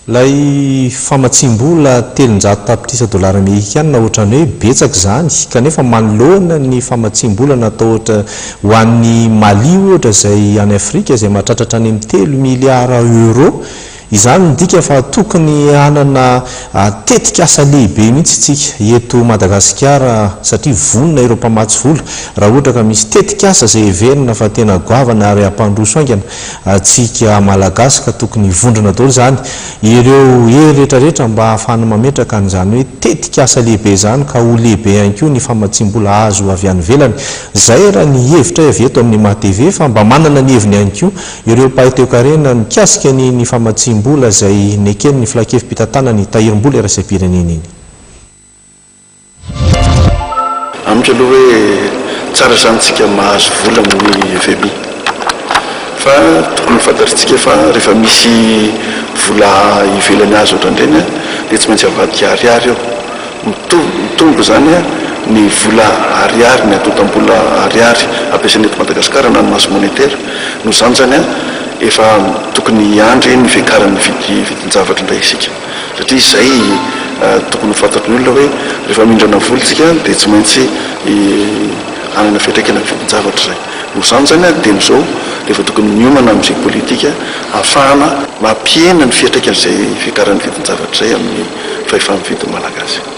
Ilay famatsiam-bola 300 tapitrisa dolara amerikana ohatran'ny hoe betsaka izany kanefa manoloana ny famatsiam-bola natao ohatra ho an'i Mali ohatra izay any Afrika izay mahatratra hatrany amin'ny telo miliara euro Izany midika fa tokony hanana tetikasa lehibe mihitsy isika eto Madagasikara satria vonona ireo mpamatsy vola raha ohatra ka misy tetikasa izay heverina fa tena goavana ary hampandroso haingana antsika Malagasy ka tokony hivondrona daholo izany ireo hery rehetra rehetra mba hahafahana mametraka an'izany hoe tetikasa lehibe izany ka ho lehibe ihany koa ny famatsiam-bola azo avy any ivelany. Izay raha ny hevitray avy eto amin'ny MATV fa mba manana ny heviny ihany koa Ireo mpahay toekarena mikasika ny ny famatsiam-bola izay neken'ny Filankevi-pitantanana ny Tahirim-bola iraisam-pirenena iny. Amiko aloha hoe tsara izany tsika mahazo vola amin'ny fmi fa tokony ho fantatritsika fa rehefa misy vola ivelany azo ohatran'ireny dia tsy maintsy avadika ariary eo. Mitombo izany ny vola ariary, ny antontam-bola ariary ampiasaina eto Madagasikara na ny masse monétaire. Noho izany izany efa tokony hiandry ny fiakaran'ny vidin-javatra indray isika. Satria izay tokony ho fantatry ny olona hoe rehefa mindrana vola isika dia tsy maintsy hanana fiantraikany amin'ny vidin-javatra izay. Noho izany izany dieny izao dia efa tokony miomana amin'izay politika ahafahana mampihena ny fiantraikan'izay fiakaran'ny vidin-javatra izay amin'ny fahefa-mividy ny Malagasy.